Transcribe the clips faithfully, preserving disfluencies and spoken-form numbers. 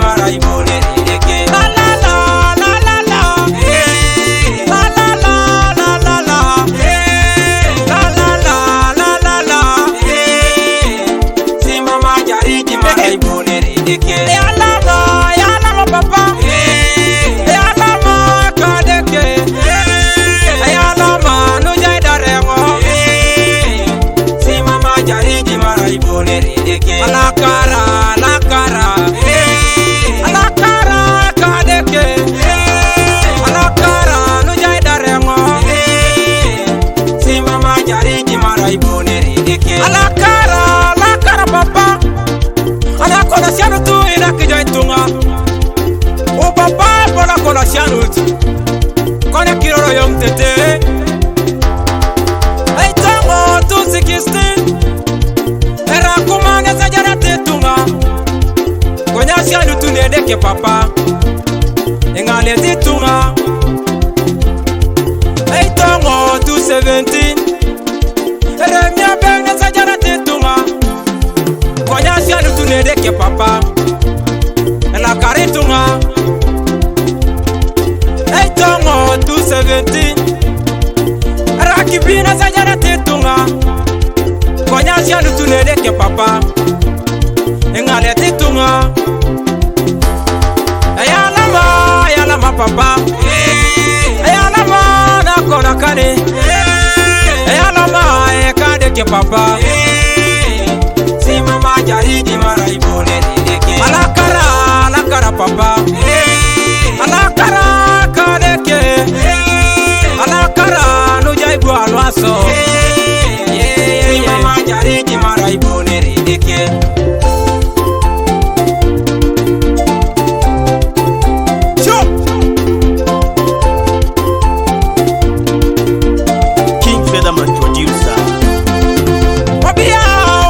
Mara ibone rideke. La, la, la, la, la, la. Eh. La, la, la, la, la, la. Eh. La, la, la, la, la, la. Eh. Si mama jari di mara ibone rideke. Eh, alama, eh, alama papa. Eh. Eh, alama kadeke. Eh. Eh, alama nujai darengo. Eh. Si mama jari di mara ibone rideke. Alakara, alakara. Eh. Alakara kadeke. Eh. Alakara nujai darengo. Eh. Si mama jari di mara ibone rideke. Alakara, alakara papa. Ana kona sianu tu ina kijai tunga. O papa bona kona sianu tu. Kona kiroro yom tete. Ei tongo tu sixteen. Era kumane sa jara te tunga. Konya sianu tu nedeke papa. Engane ti tunga. Ei tongo tu seventeen. Era mia bene sa jara te tunga. Konya sianu tu nedeke papa. Ela kari tunga. Ei tongo tu seventeen. Era kibina sa jara te tunga. Konya sianu tu nedeke papa. Engale ti tunga. Ayalama, ayalama papa. Ayalama na kona kane. Ayalama e kadeke papa. Si mama jari di mara ibone rideke. Alakara, alakara papa. Alakara kadeke. Alakara nujai bua lwaso. Si mama jari di mara ibone rideke. King Featherman producer. Obia,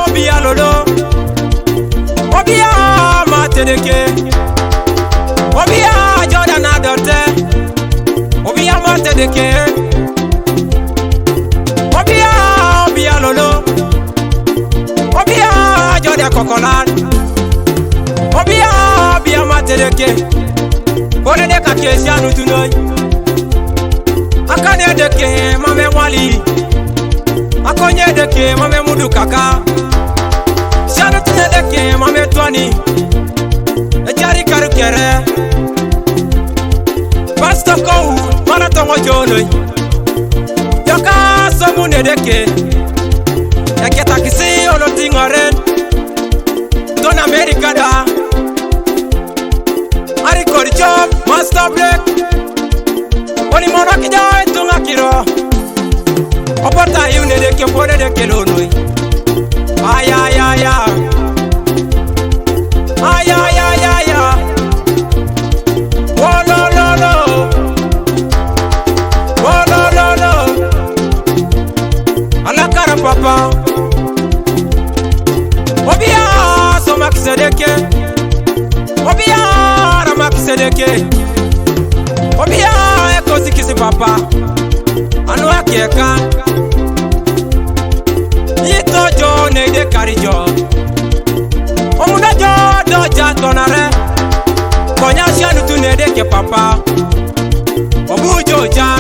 obia lolo. Obia matedeke. Obia Jordan adote. Obia matedeke. Obia, obia lolo. Obia Jordan kokolan. Obia, obia matedeke. Bone de ka ke sianu tunoi. Akane deke mame wali. Akonye deke mame mudu kaka. Sianu tune deke mame twani. Ejari karu kere. Pastor kou mana tongo jonoi. Yoka somu nedeke. Eke takisi olo tingaren. Don America da. Ari kori job, master break. Oni mono kija tunga kiro. Opota yu nedeke pone deke lonoi. Ay, ay, ay, ay. Ay, ay, ay, ay, ay. Oh, lo, lo, lo. Oh, lo, lo, lo. Alakara papa. Obia so makisedeke. Obia ramakisedeke. Obia ekosi kisi papa. Anu akeka. Ito jo ne de kari jo. Omuna jo do ja tonare. Konya sianu tu nedeke papa. Obu jo ja.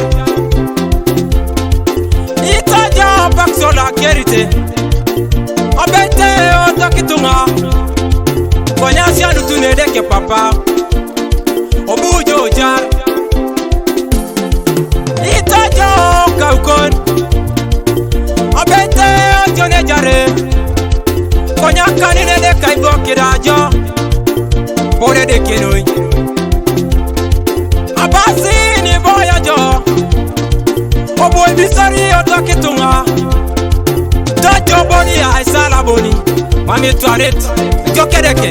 Ito jo baksola kerite. Obete oto kitunga. Konya sianu tu nedeke papa. Obu jo ja. Ito jo kaukon. Obete ojo ne jare. Konya kani ne de kai bo kida jo. Bore de kenoi. Abasi ni boya jo. Obo bisari oto kitunga. Dojo boni ai sala boni. Mami tuaret. Jo kedeke.